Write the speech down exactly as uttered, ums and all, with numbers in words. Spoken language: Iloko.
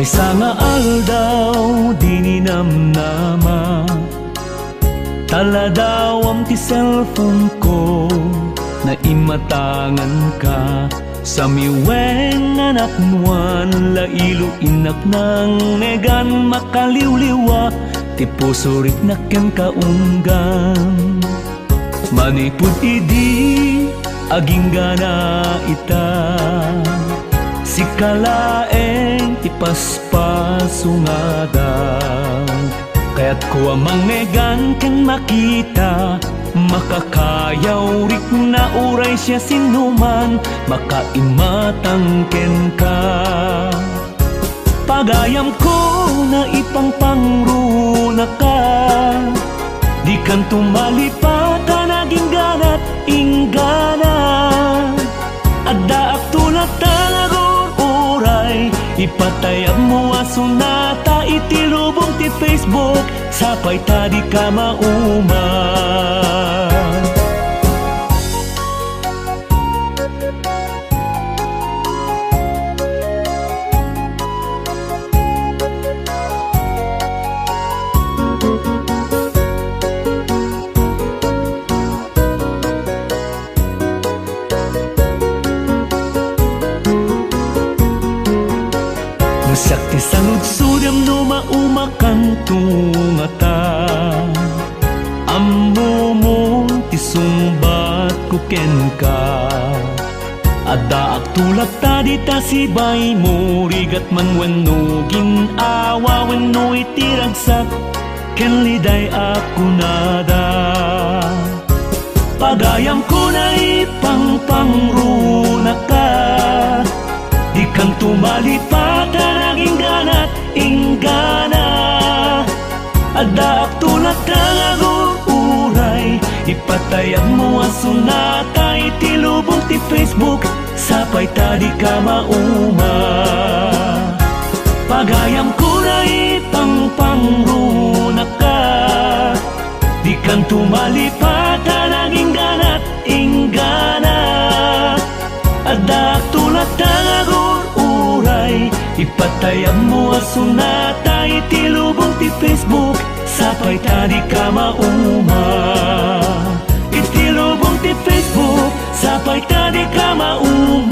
Maysa nga aldaw, dina namnama, ta ladawam ti cellphone ko, naimatanganka. Samiwen nga napnuan, lailo innak nangnegan, makaliwliwa ti puso riknak kenka unggan. Manipud idi aginggana ita, sika laeng ti paspasungada. Kayatko a mangnegan ken makita, makakayaw rikna uray siasinoman makaimatang kenka. Pagayamko, naipangpangrunaka, dikanto malipatan, agingganat inggana. Addaakto latta nga agur-uray, ipatayabmo a sunata iti lubong ti Facebook, sapay ta dika mauma. Siak ti saludsodem no maumakanto ngata. Ammomon ti sungbatko kenka. Addaakto latta dita sibaymo, rigat man wenno gin-awa wenno iti ragsak ken liday a kunada. Pagayamko, naipangpangrunaka, dikanto malipatan, agingganat inggana. Addaakto latta nga agur-uray, ipatayabmo a sunata iti lubong ti Facebook, sapay ta dika mauma. Pagayamko, naipangpangrunaka, dikanto malipatan, agingganat inggana. Addaakto latta nga agur-uray, ipatayabmo a sunata iti lubong ti Facebook, sapay ta dika mauma. Iti lubong ti Facebook, sapay ta dika mauma.